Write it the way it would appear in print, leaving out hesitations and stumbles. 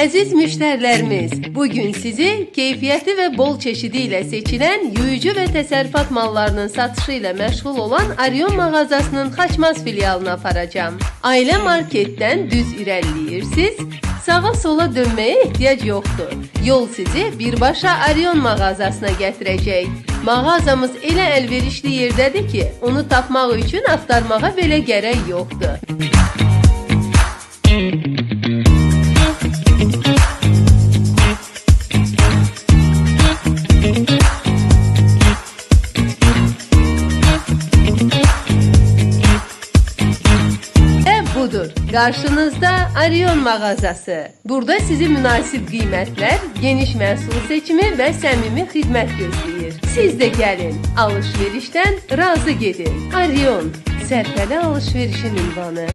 Əziz müştərilərimiz, bugün sizi keyfiyyəti və bol çeşidi ilə seçilən yuyucu və təsərrüfat mallarının satışı ilə məşğul olan Arion mağazasının Xaçmaz filialına aparacağam. Ailə marketdən düz irəliləyirsiniz, sağa sola dönməyə ehtiyac yoxdur. Yol sizi birbaşa Arion mağazasına gətirəcək. Mağazamız elə əlverişli yerdədir ki, onu tapmaq üçün axtarmağa belə gərək yoxdur. Budur. Qarşınızda Arion mağazası. Burada sizi münasib qiymətlər, geniş məhsul seçimi və səmimi xidmət gözləyir. Siz də gəlin, alış-verişdən razı gedin. Arion, sərfəli alış-verişin ünvanı.